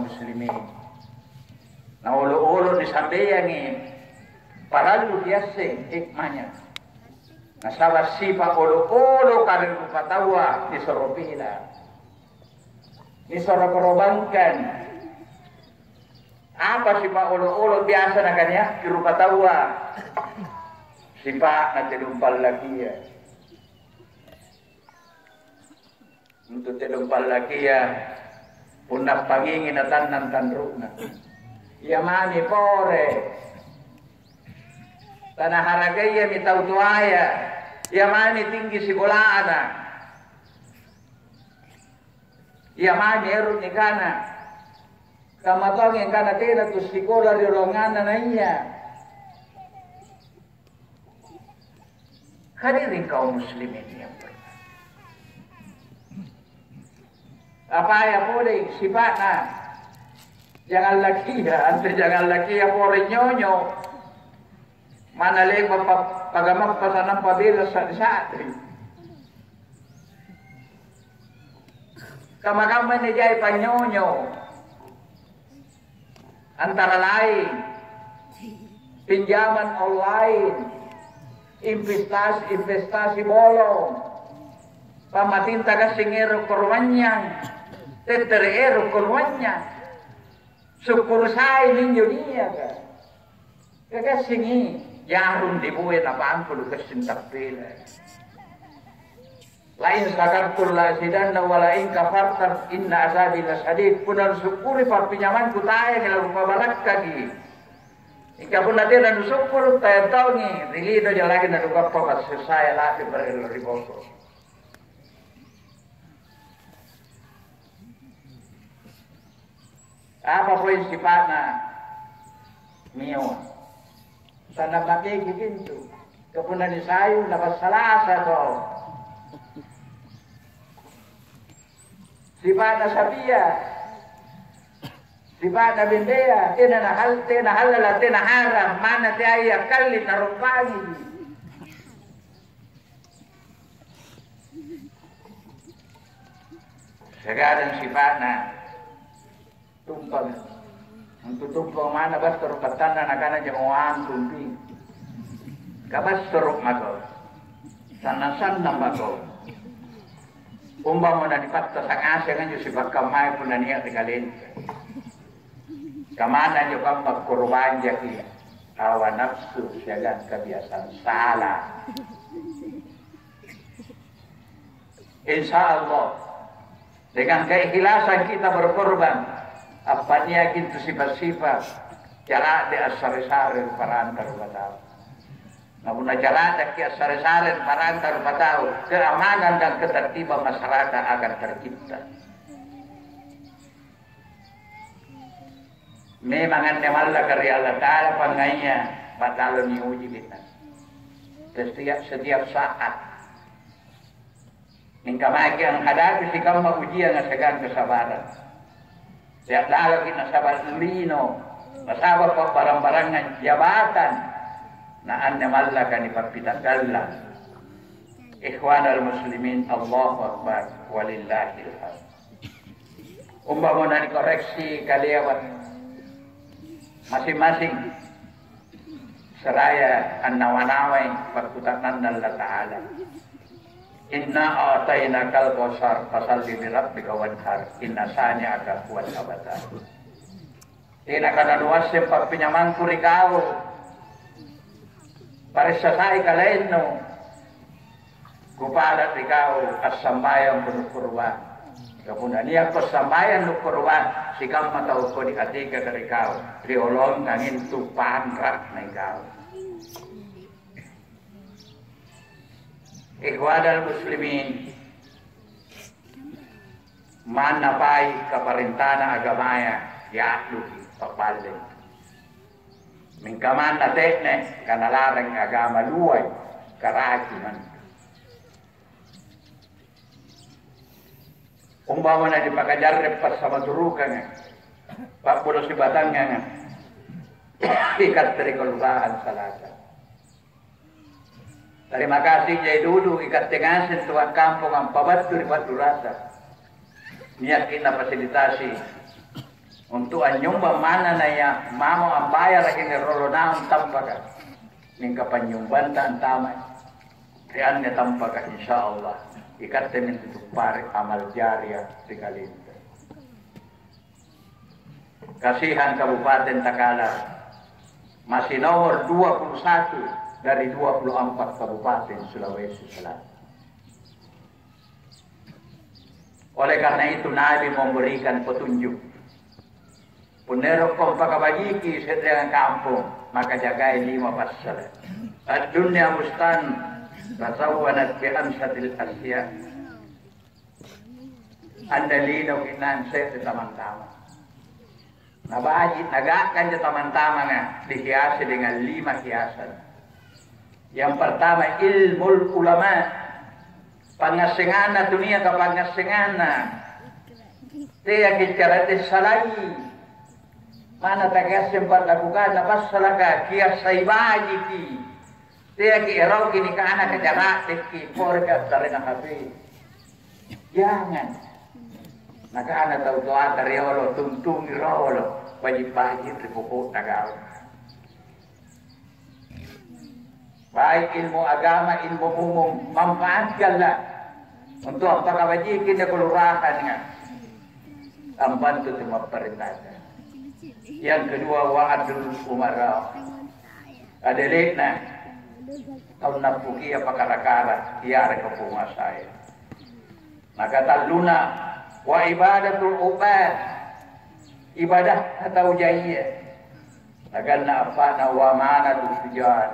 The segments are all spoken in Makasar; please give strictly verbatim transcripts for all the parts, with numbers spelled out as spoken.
muslimin. Na olo-olo nisambeyangi parallu kiasseng hikmahnya. Nasaba' sipa' olo-olo ka ri rupataua nisoro pila, nisoro korobangkan. Apa sipa' olo-olo biasa nakania' ri rupataua? Sipa'na tedong pallakia. Untu' tedong pallakia, punna pangingi natannang tanru'na. Ia mami pore. Tanaharagaiami tau toaya. Ia mami tinggi sikolana. Ia mami ero' nikana. Kamma tongi angkana tena tu sikola ri oloanganna naia. Hadirin kaum muslimin yang berbahagia. Apaya pole sipa'na jangang lakia, antu jangang lakia pore nyonyo. Mana le'ba' pa-, pagamappa sanampa bela sa'ri-sa'ri. Kamma-kamma anne jai panynyonyo, antara lain pinjaman online, investasi-investasi bolong, pammatinta gassing ero' koromanynyang, tettere' ero' koromanynyang, sukkuru' sai minjo niaka. Kagassingi, jarung diboya napangkulu gassing tappela. La in syakartum la azidannakum wa la in kafartum inna azabi lasyadid. Punna nusukkuri pappinjamangku tayangi, lakupabarakkaji. Mingka punna tena nusukkuru, tayang tongi, ri lino jalaki nanugappa passessaya laki parallu ri boko. Apa poeng sipa'na? Mio. Sanna' ma'geku pintu. Kapunna nisayu, napassalasa to. Sipa'na sapia. Sipa'na bembea. Tena nahal-, tena halala, tena haram. Manna teai akkalli, narompangiji. Siagang sipa'na tumpang. Untu' tumpang manna bassoro' pattanna nakana jamawang tumpi. Kabassoro' mako. Sannang-sannang mako. Umbamo nanipattasa' ngaseng anjo sipakkammaya punna nia' ri kalenta. Kamanna anjo kamma korobanjaki hawa nafsu siagang kabiasang sala. Insya Allah, dengan keikhlasan kita berkorban, appa'niaki antu sipa'-sipa' cara'de' assare-sare ri paranta rupatau. Na punna cara'deki assare-sare ri paranta rupatau, keamanan dan ketertiban masyarakat akan tercipta. Memang anne mallaka ri Allata'ala pangngaiya ba'lalo niuji kita. Setiap, setiap saat. Mingka maeki anghadapi sikamma ujianga siagang kesabarang. Tea' lalaki nasaba' lino, nasaba' pa'barang-barangang jabatan, na anne mallaka nipappita'gallang. Ikhwanal muslimin, Allahu Akbar, walillahil hamd. Umbamo nanikoreksi kalea masing-masing, seraya annawa-nawai pakkuta'nanna Allata'ala. Inna a'tainakal kautsar, fasalli li rabbika wanhar, inna syani'aka huwal abtar. Tenaka nanuasseng pappinjamangku ri kau. Paressasai kalennu. Kupala' ri kau assambayang punna kurba. Kapunna nia'ko sambayang nukkurba, sikamma tau kodi atikaka ri kau, riolongkangi antu panra'na ikau. Ikhwanal muslimin, manna pai kaparentana agamaya, ya'duki, papalle. Mingka manna te'ne, kanalarang agama luai, karaci manna. Umpamana nipakajarre' passamaturukanga, pa'bulo sibatangnganga, ikatte ri Kelurahan Salasa. Terima kasih jai dulu ikatte ngaseng tukang kampong ampabattu ri pa'lurasa. Nia'ki' nafasilitasi Untu' anynyomba manna naya mamo ambayaraki anne riolo naung tampaka. Mingka panynyumbanta antama' ri anne tampaka, insya Allah ikatte mintu tu pare' amal jariah ri kalenna. Kasihan Kabupaten Takalar, masih nomor dua puluh satu dari dua puluh empat kabupaten Sulawesi Selatan. Oleh karena itu, Nabi memberikan petunjuk. Punna ero'ko ampakabajiki se'reang kampong, maka jagai lima passala'. Ad-dunya bustan, tazawwanat bi khamsatil asya. Anne linoki nang se're tamang-tamang. Nabaji', naga'ga anjo tamang-tamanga dihiasi dengan lima hiasan. Yang pertama, ilmul ulama. Pangngassenganna tu niaka pangngassenganna. Teaki cara tessalai. Mana takiasseng pa'lakukanna passalaka, kiassai bajiki. Teaki eroki nikana kacara'dekki, poreka tarena H P. Jangan. Nakana tau toata riolo, tuntungi rolo, baji'-baji' ri poko'na gau'. Baik ilmu agama, ilmu umum, manfaatkanlah untuk ampakabajiki kelurahannya. Ambantu tu mapparentata. Yang kedua, wa'dul umara. Adele'na tau nappukia pakara-kara, iareka penguasaya. Nakatalluna, wa ibadatul ubad, ibadah tau jaia. Naganna appa'na, wa amanatu sujan,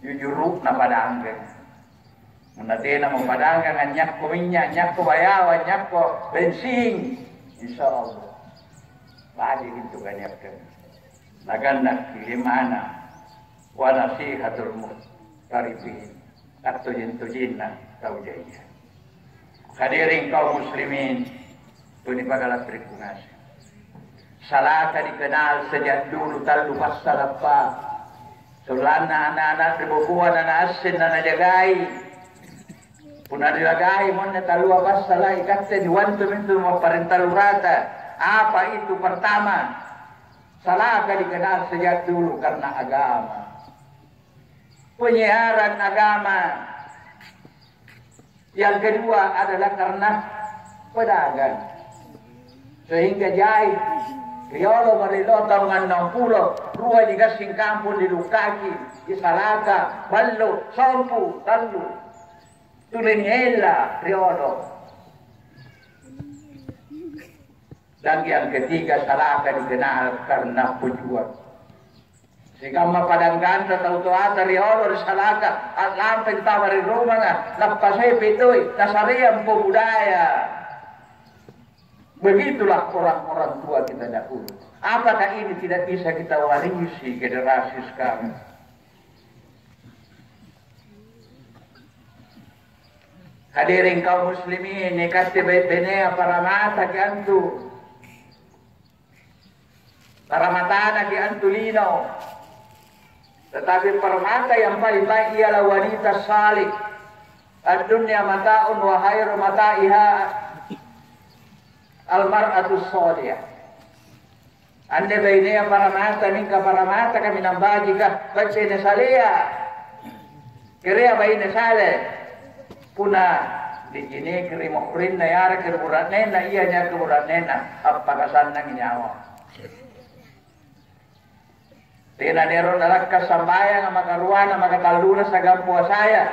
jujuru'na padanggang. Punna tenamo padanggang, anyakko minnya', anyakko bayawa, anyakko bensing, insya Allah baji' intu kaniakkang. Naganna kilimana, wa nasihatul muhtarifin, attojeng-tojenna tau jaia. Hadirin kaum muslimin, tunipakala'birikku ngaseng. Salaka dikenal sejak dulu tallu passalappa. Sollanna ana'-ana' ribokoa nanaasseng nanajagai. Punna nijagai monne tallua passala', ikatte niwantu mintu mapparenta lurata. Apa itu? Pertama, salaka dikenal sejak dulu karena agama. Penyiaran agama. Yang kedua adalah karena pedagang. Sehingga jai riolo malillo taung annang pulo, rua digassing kampong dilukkaki, disalaka, ballo, sompu, tallu. Tuli niella riolo. Dan yang ketiga, salaka dikenal karena pejuang. Sikamma padangganta tau toata riolo ri salaka, a'lampai antama ri rumanga, nappasai pitoi, nasareang pemudaya. Begitulah orang-orang tua kita dahulu. Apakah ini tidak bisa kita warisi generasi sekarang? Hadirin kaum muslimin, ikatte bai-, benea paramataki antu. Paramatana ki antu lino. Tetapi permata yang paling baik ialah wanita saleh. Ad-dunya mata'un wa khairu mata'iha al-mar'atus salihah. Anne bainea paramata, mingka paramata kaminang bajika, baine salea. Kerea baine sale. Punna niciniki ri muhrinna yareka ri bura'nenna, ianya ri bura'nenna, appakasannangi nyawa. Tena nero narakka sambayanga makaruana, makatalluna sagang puasaya.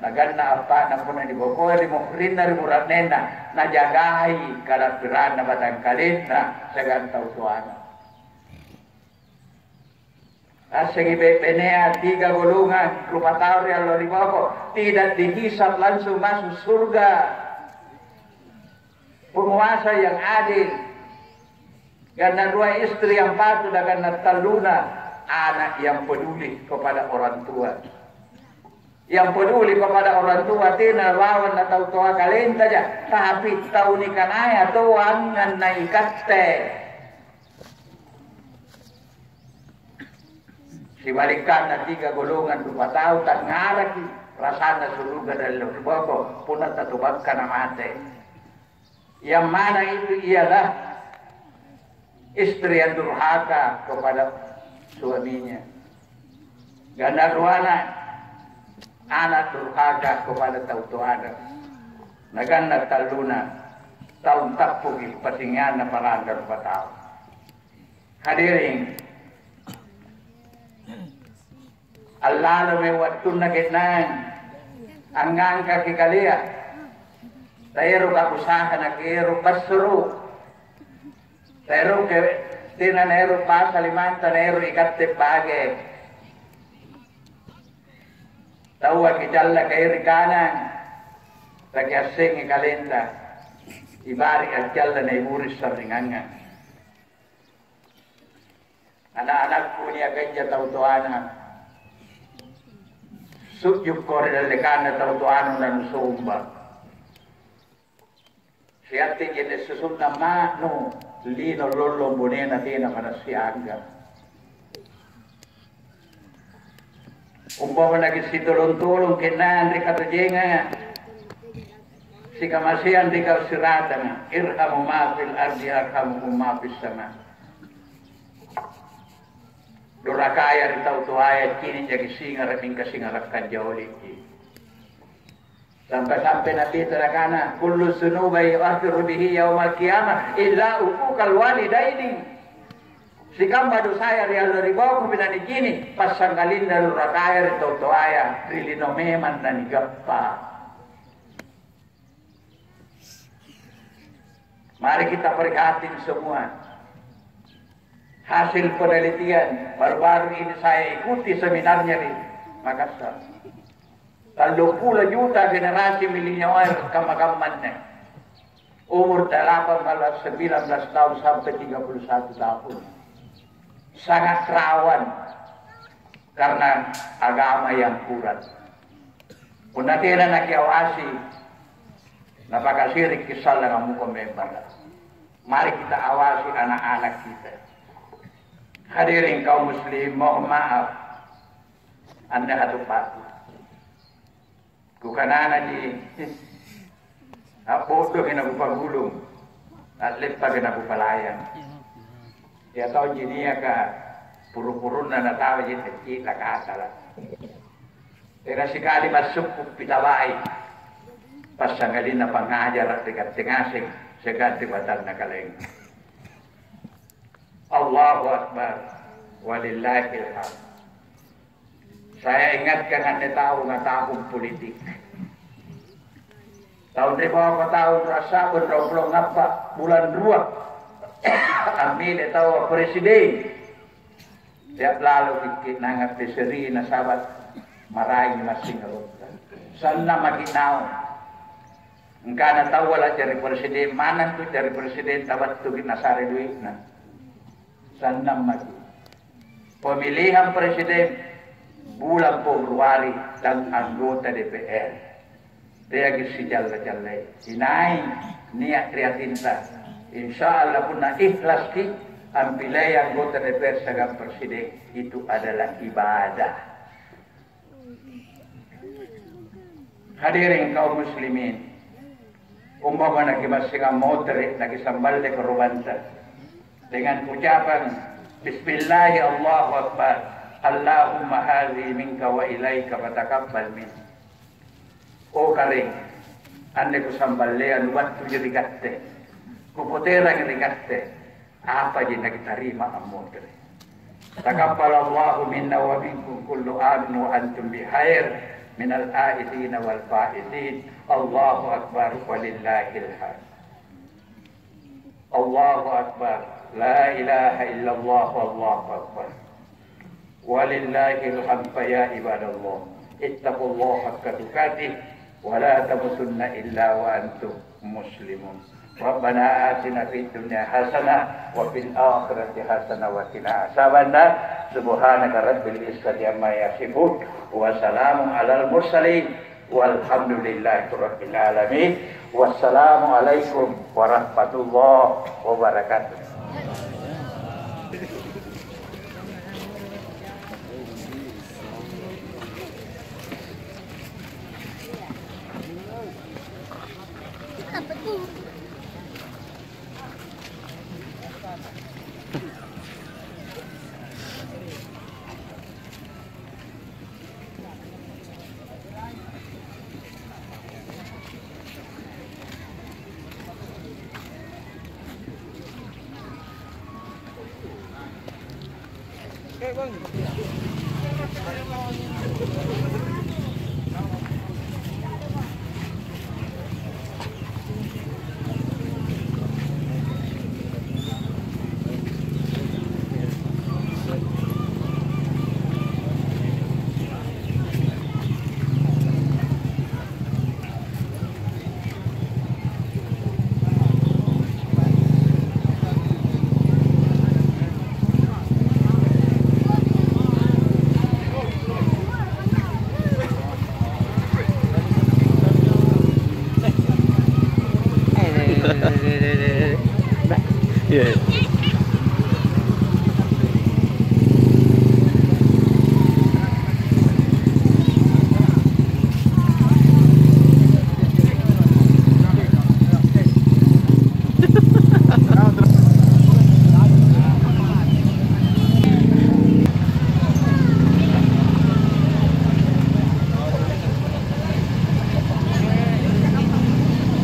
Naganna appa'na punna nibokoi ri muhrinna ri bura'nenna, najagai kala'biranna batangkalenna sagang tau toana. Assengi be'be'nea tiga golongang rupa tau ri allo ri boko, tidak dihisab, langsung masuk surga. Penguasa yang adil. Ganna dua istri yang patuh, dan ganna talluna anak yang peduli kepada orang tua. Yang peduli kepada orang tua, tena bawang na tau toa kalentaja, tapi tau nikanaya toangang na ikatte. Sibalikkanna, tiga golongan rupa tau tangngaraki rasanna suruga ri allo ri boko, punna tatubakka namate. Yang mana itu ialah Istri yang durhaka kepada suaminya. Ganda ruana, anak durhaka kepada tau toana. Naganna talluna, tau tappuki pasinganna paranda rupatau. Hadirin, allalami wattunna ke'nang angngangkaki kalea. Taero ka usaha na kiero passuru. Taero ke tena naero basa limanta naero ikatte bage. Taua kicalla kairi kanang, takiassengi kalenta, ibari accalla naiburi sarringangang. Ana'-anakku niaka ija tau toana, sujukko ri dallekanna tau toanu nanusomba. Siatte je'ne' susunna ma'nu, lino lollong bonena tena pada siaga. Umpama naki sitolong-tolong ke'nang ri katojenganga, sikamaseang ri kau siratanga, irhamu ma fil ardi yarhamukum ma fis sama. Dorakaya ri tau toaya cini' jaki singara' mingka singara' kanjoliki. Sampai-sampai Nabi nakana, "Kullu sunubai yu'akhiru bihi yaumal qiyamah illa uquqal walidaini." Sikamma dosaya ri allo ri boko pinanicini, passanggalinna dorakaya ri tau toaya, ri lino memang nanigappa. Mari kita prihatin semua. Hasil penelitian baru-baru ini saya ikuti seminarnya di Makassar. Tallumpulo juta generasi milenial kamma-kammanne. Umur delapan belas, sembilan belas tahun sampai tiga puluh satu tahun. Sangat rawan karena agama yang kurang. Punna tena nakiawasi, napakasirikki sallang ammukong membara. Mari kita awasi anak-anak kita. Hadirin kaum muslim, mohon maaf. Anne hatu patu. Kukananaji, a'boddoki nakupagulung, a'leppaki nakupalayang. Iya tonji niaka puru-purunna natawaji tacci lakatala. Tena sikali massukku pitabai. Passanggalinna pangngajara' ri katte ngaseng, siagang ri batanna kaleng. Allahu Akbar. Walillahil hamd. Saya ingatkan anne taunga tahun politik. Tahun ri bawako tahun rasa berdoblong apa bulan dua. Ammile tawa presiden. Tea' lalo kikki nangappe serina sabat maraeng massing allotta. Sanna' maki naung. Engkana taua la'jari presiden manang tu jari presiden tabattuki nasare dui'na. Sanna' maki. Pemilihan presiden bulan Februari dan anggota D P R. Teaki sijalla-jallai. Inai nia' ri atinta. Insya Allah punna ikhlaski ampilei anggota D P R siagang presiden, itu adalah ibadah. Hadirin kaum muslimin, umpama nakimassengang motere' nakisamballe korobanta dengan ucapan Bismillahi Allahu Akbar, Allahumma hadhi minka wa ilaika fatakabbal min. O Karaeng, anne kusamballeang nubattuji ri Katte, kupoterangi ri Katte, apaji nakitarima ammotere'. Takabbalallahu minna wa minkum kullu amin wa antum bi khair minal aidina wal faizin. Allahu Akbar walillahil hamd. Allahu Akbar. La ilaha illallah, Allahu Akbar. Walillahil hamd. Fa ya ibadallah, ittaqullaha haqqa tuqatih wa la tamutunna illa wa antum muslimun. Rabbana atina fid dunya hasanah wa fil akhirati hasanah wa qina adzabannar. Subhanaka rabbil izzati amma yasifun. Wa salamun alal mursalin. Walhamdulillahi rabbil alamin. Wassalamualaikum warahmatullahi wabarakatuh.